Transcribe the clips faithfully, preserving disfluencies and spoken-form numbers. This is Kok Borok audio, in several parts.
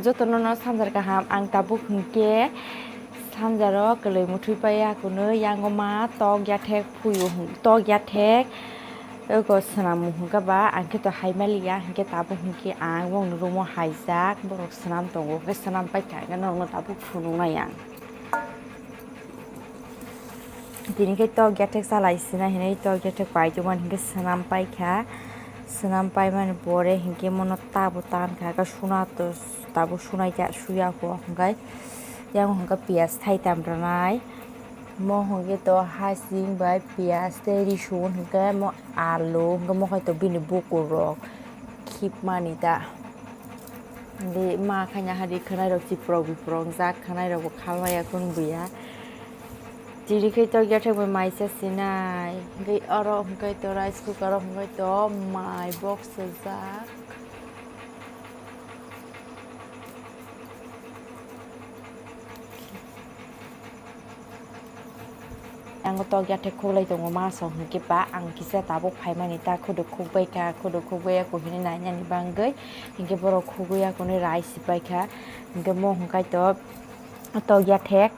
Jotono no sanjar kaham, ang tabuk hinkhe sanjaro kwlwi muthwi paiya kunu, yango ma tok yathek phuyu hwn-, tok yathek eko swnam hwnkha ba, ang khe to hai maliya, hinkhe tabuk hinkhe ang bongni room o haijak, borok swnam tongo, hinkhe swnam paikha, hinkhe norokno tabuk phunuknai ang. Tini khe tok yathek chalai sina hinwi tok yathek paitongmani hinkhe swnam paikha. Swnam paimani pore hinkhe mono tabo tankha, khe suna to tabo sunai kha, suya kho hinkhe. Yang hinkhe piyaj thaitam rwnai. Mo hinkhe to hasing bai piyaj tei risun hinkhe mo alu hinkhe mo khai to bini bukur rok khipmani ta. Di ma khaina hari khwnai rok chiprok biprok jak khwnai rok bo khalmaya kunu buya. Tini khe to yathek bai mai cha sinai. Hwnkhe oro hwnkhe to rice cooker o hwnkhe to mai box sojak. Ang tok yathek khuklai tongo, ma song hwnkhe ba ang kisa tabuk phaimani ta khuduk khukbai kha, khuduk khukbai ya kuhini nainani bangwi hinkhe borok khugwi ya kunu rai sipai kha. Hinkhe mo hwnkhe to tok yathek,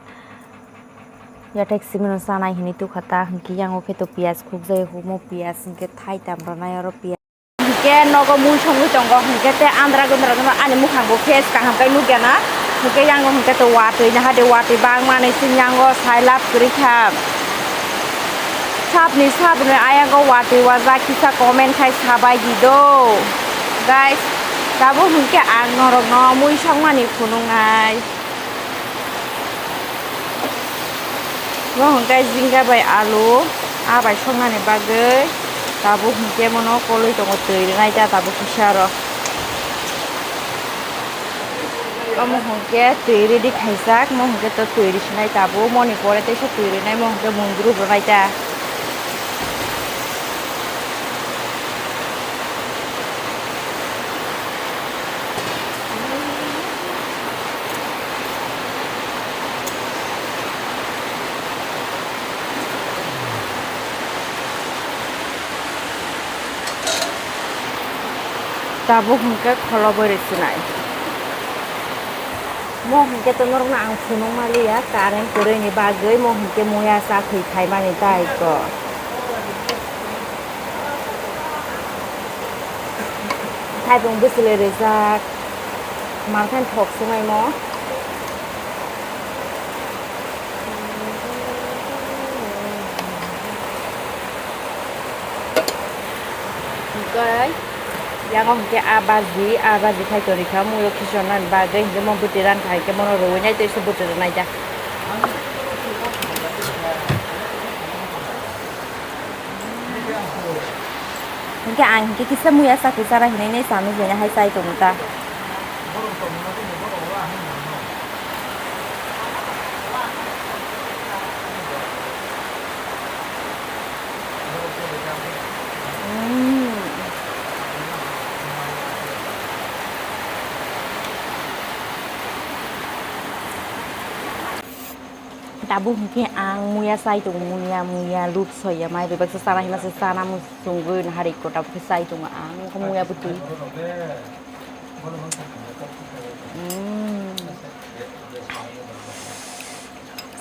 yathek simi no chanai hinwi tukha ta, hinkhe yango khe to piyaj khukjagwi humo, piyaj hinkhe thaitam rwnai oro piyaj. Hinkhe nogo mui songwi tongo, hinkhe tei andra gundra gundra ani mukhang bo face kaham khe nukya na. Hinkhe yango hinkhe to watwi naha de, watwi bangmani sini yango sai lab kwrwi kha. Sapni sapni ayango watwi wajak kisa comment khai sabai di do. Guys, tabuk hinkhe ang norokno mui songmani phunuknai. Mo hwnkhe jinga bai alu, a bai songmani bagwi tabuk hinkhe mono kolwi tongo, twi rwnai ta tabuk kisa oro. Omo hwnkhe twi ready khaijak, mo hwnkhe to twi risinai tabuk, moni pore teisa twi rinai, mo hwnkhe mungdru rwnai ta. Tabuk hwnkhe kholo bwrwi swnai. Mo hwnkhe to norokno ang phunuk maliya, current kwrwini bagwi mo hwnkhe muya chakhwi phaimani tai kok. Thaipung bwswlwi rijak, markhan thok swngai mo. Hwnkhe yango hwnkhe a baji, a baji khai tongwi kha, muiyo khichirnani bagwi, hwnkhe mo bwtwi rankha, hwnkhe mono rwui nai tei se bwtwi rwnai da. Hwnkhe ang hwnkhe kisa muya chakri chara hinwi nai chanu hinwi hai chai tongo ta. Mm. Tabuk hwnkhe ang muya chai tongo, muya, muya, luk soya, mai bebaksa chana hima se chana muchungwi nahari ko tabuk khe chai tongo ang, wngkha muya bwtwi. Mm.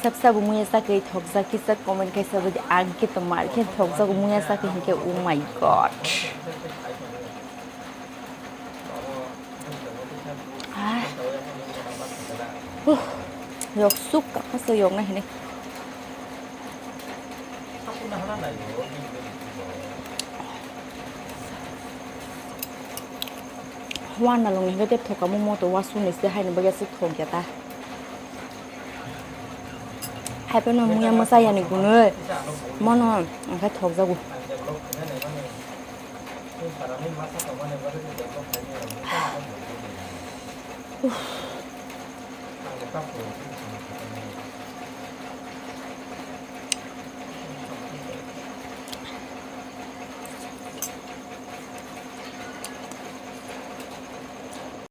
Sabsa bo muya chakwi thokjak kisa comment khaisa bwdi ang khe tongma khe thokjago muya chakwi hinkhe, oh my God. Ah. Huh. Yok suk ka masa yok na hini. Wana lung ni hwnkhe tei thoka mo moto wasung ni se haino bagya se thok ya ta. Hai phano muya mwsa yani gunui mono hwnkhe thok jago. Uff.